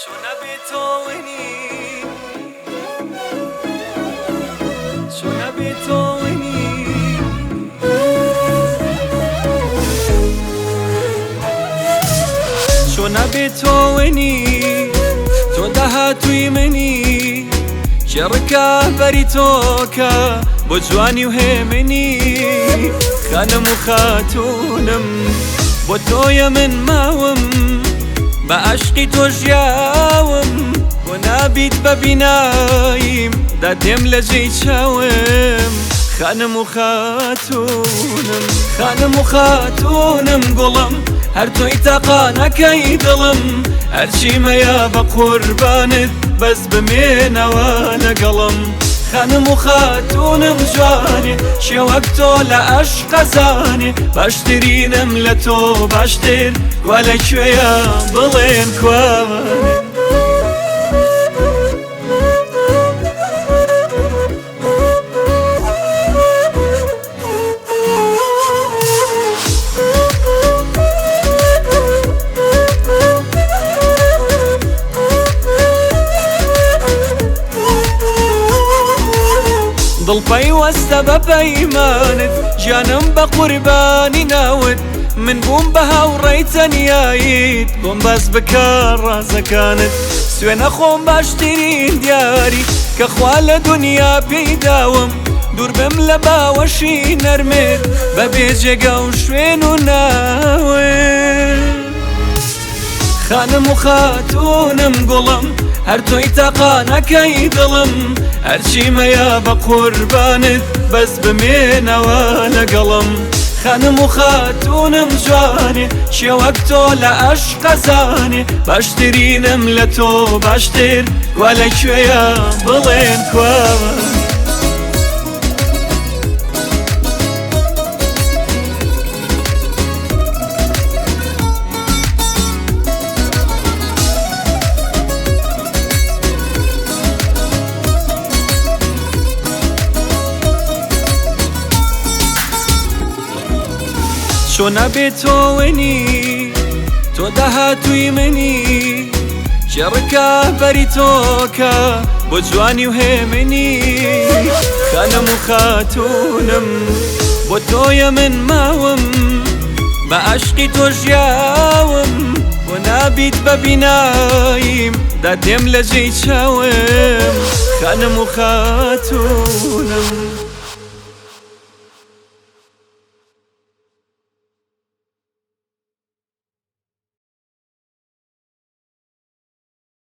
چۆنە بێ تۆ ونی چۆنە بێ تۆ ونی چۆنە بێ تۆ ونی تۆ داهاتووی منی کێ ڕکابەری تۆکە بۆ جوانی و هێمنی خانم و خاتوونم بۆ تۆیە من ماوم بە عەشقی تۆ ژیاوم بۆ نابیت بە بیناییم دادێم لە جێی چاوم خانم و خاتوونم خانم و خاتوونم گوڵم هەر تۆی تاقانەکەی دڵم هەرچی مەیە بە قوربانت بەس بمێنەوە لەگەڵم خانم و خاتوونم جوانێ شێوەک تۆ لە ئەشقەزانێ باشترینم لە تۆ باشتر وا لە کوێیە بڵێن کوانێ. دڵ پەیوەستە بە پەیمانت گیانم بە قوربانی ناوت من بووم بە هاوڕێی تەنیاییت بۆم باس بکە ڕازەکانت سوێنە خۆم باشترین دیاری کە خوا لە دنیا پێی داوم دوور بم لە باوەشی نەرمت بەبێ جێگا و شوێن و ناوت. خانم و خاتوونم گوڵم هەر تۆی تاقانەکەی دڵم هەرچی مەیە بە قوربانت بەس بمێنەوە لەگەڵم خانم و خاتوونم جوانێ شێوەک تۆ لە ئەشقەزانێ باشترینم لە تۆ باشتر وا لە کوێیە بڵێن کوا. چۆنە بێ تۆ ونی تۆ داهاتووی منی کێ ڕکابەری تۆکە بۆ جوانی و هێمنی خانم و خاتوونم بۆ تۆیە من ماوم بە عەشقی تۆ ژیاوم بۆ نابیت بە بیناییم دادێم لە جێی چاوم خانم و خاتوونم.